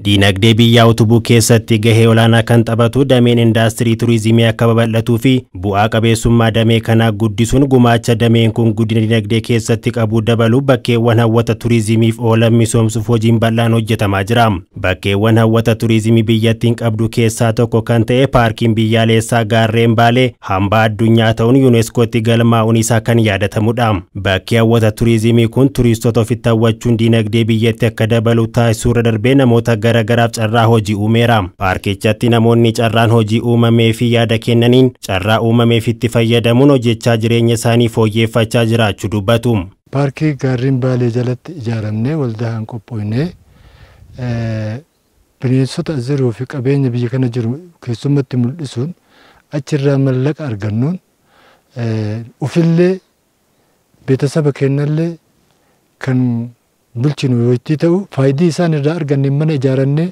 Diinagdee biyyaa utubuu keessatti gahee olaanaa kan taphatu dameen indaastirii turizimii akka babal'atuu fi bu'aa qabeessummaa damee kanaa guddisuun gumaacha dameen kun guddina diinagdee keessatti qabu dabaluu bakkeewwan hawwata turizimiif oolan misoomsuuf hojiin bal'aan hojjetamaa jira. Bakkeewwan hawwata turizimii biyyattiin qabdu keessaa tokko kan ta'e paarkiin biyyaalessaa Gaarreen Baalee hambaa addunyaa ta'uun yuuneeskootti galmaa'uun isaa kan yaadatamudha. Bakki hawwata turizimii kun turistoota ofitti hawwachuun diinagdee biyyatti akka dabalu taasisuurra darbee namoota garagaraaf carraa hojii uumeera. Paarkichatti namoonni carraan hojii uumamee fi yaada kennaniin carraa uumameef itti fayyadamuun hojjechaa jireenya isaanii fooyyeffachaa jiraachuu dubbatu. Paarkii Gaarreen Baalee jalatti ijaaramnee waldaan qophoonee bineensota as jiruu fi qabeenya biyya kana jiru keessumatti mul'isuun achirraa mallaqa argannuun ofillee beetasaba kennallee kan bulchinu yoo itti ta'u faayidii isaan irraa arganne mana ijaarannee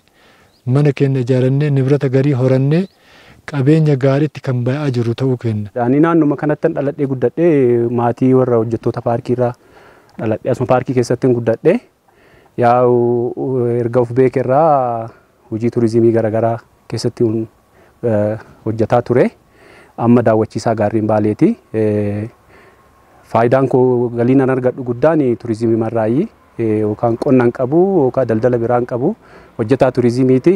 mana keenya ijaarannee nibrata garii horannee qabeenya gaariitti kan ba'aa jiru ta'uu kenna. Ani naannuma kanatti dhaladhee guddadhee maatii warra hojjettoota paarkii irraa dhaladhee asuma paarkii keessatti guddadhee yaa'u erga of beekerraa hojii turizimii garaagaraa keessatti hojjetaa ture. Amma daawwachiisaa Gaarreen Baaleeti. Faayidaan koo galiin an argadhu guddaan turizimii marraayi. Yookaan qonna hin qabu yookaan daldala biraa hin qabu hojjetaa turizimiiti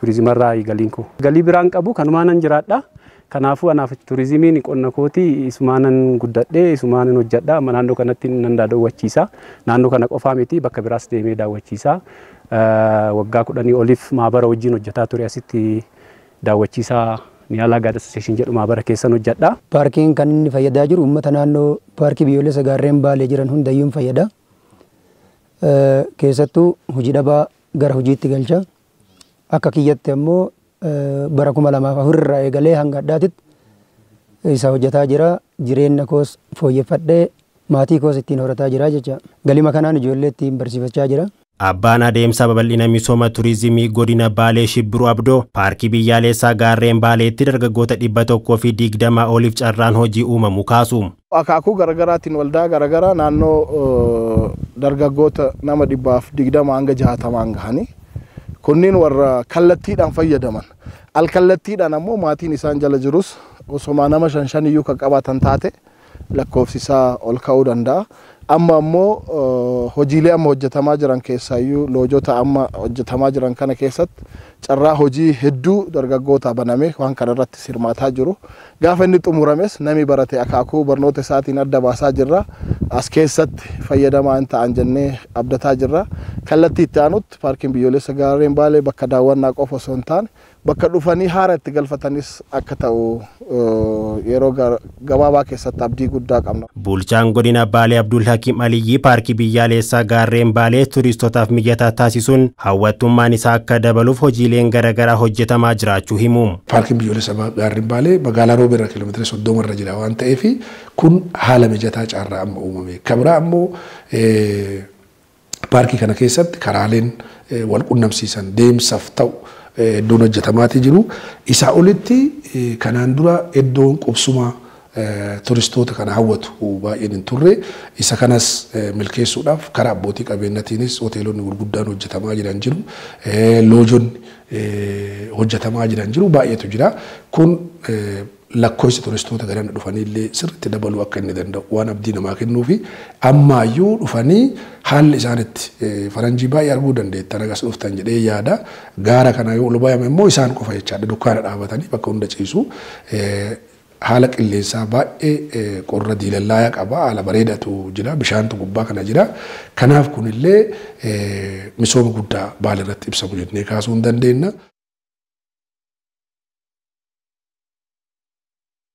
turizimarraa galiin koo. Galii biraa hin qabu kanumaanan jiraadha. Kanaafuu anaaf turizimiin qonna kooti isumaanan guddadhee isumaanan hojjedha. Amma naannoo kanatti nan daawwachiisa. Naannoo kana qofaa miti bakka biraas deemee daawwachiisa. Waggaa 10 oliif maabara wajjin hojjetaa ture asitti daawwachiisaa Niyaalaa Guide Association jedhu maabara keessan hojjedha. Paarkiin kan inni fayyadaa jiru uummata naannoo paarkii biyyoolessa Gaarreen Baalee jiran hundayyuu fayyada. Keessattuu hojii dhabaa gara hojiitti galcha. Akka kiyyatti ammoo bara 2004 irraa eegalee hanga addaatitti isa hojjetaa jira. Jireenya koos fooyyeffadhee maatii koos ittiin horataa jira jecha. Galima kanaan ijoollee ittiin barsiifachaa jira. Abbaan adeemsa babal'ina misooma turizimii godina Baalee Shibbiruu Abdoo paarkii biyyaalessaa Gaarreen Baaleetti dargaggoota 120 oliif carraan hojii uumamu kaasu. Akaakuu garaagaraatiin waldaa garaagaraa naannoo dargaggoota nama 120 hanga 60 gahanii kunniin warra kallattiidhaan fayyadaman. Alkallattiidhaan ammoo maatiin isaan jala jirus osoma nama 5 iyyuu kan qabaatan taate lakkoofsi isaa ol ka'uu danda'a. Amma ammoo hojiilee amma hojjetamaa jiran keessaayyuu loojota amma hojjetamaa jiran kana keessatti carraa hojii hedduu dargaggoota baname waan kana irratti hirmaataa jiru. Gaafa inni xumurames nami barate akaakuu barnoota isaatiin adda baasaa jirra. As keessatti fayyadamaa hin ta'an jennee abdataa jirra. Kallattii itti aanutti paarkiin biyyoolessa Gaarreen Baalee bakka daawwannaa qofa osoo hin taane bakka dhufanii haara itti galfatanis akka ta'u yeroo gabaabaa keessatti abdii guddaa qabna. Bulchaan godina Baalee Abdul Hakiim Aliyyi paarkii biyyaalessaa Gaarreen Baalee turistootaaf mijataa taasisuun hawwattummaan isaa akka dabaluuf hojiileen garaagaraa hojjetamaa jiraachuu himu. Paarkiin biyyoolessaa Gaarreen Baalee magaalaa Roobee irraa kiiloomeetira 30 irra jira waan ta'eef kun haala mijataa carraa amma uumame. Kan biraa ammoo paarkii kana keessatti karaaleen wal qunnamsiisan deemsaaf ta'u iddoon hojjetamaatii jiru. Isaa olitti kanaan dura iddoon qubsuma turistoota kana hawwatu baay'een hin turre. Isa kanas milkeessuudhaaf karaa abbootii qabeenyatiinis hoteelonni gurguddaan hojjetamaa jiran jiru. Loojonni hojjetamaa jiran jiru baay'eetu jira. Kun lakkoofsa turistoota garana dhufanii illee sirriitti dabaluu akka inni danda'u waan abdii namaa kennuufi ammaayyuu dhufanii haalli isaanitti faranjii baay'ee arguu dandeettan agas dhuftan jedhee yaada. Gaara kana yoo ol bayame immoo isaan qofa jechaadha dukkaana dhaabatanii bakka hunda ciisu. Haala qilleensaa baay'ee qorra diilallaayaa qaba. Haala bareedaatu jira. Bishaantu gubbaa kana jira. Kanaaf kunillee misooma guddaa Baalee irratti ibsamu jennee kaasuu hin dandeenya.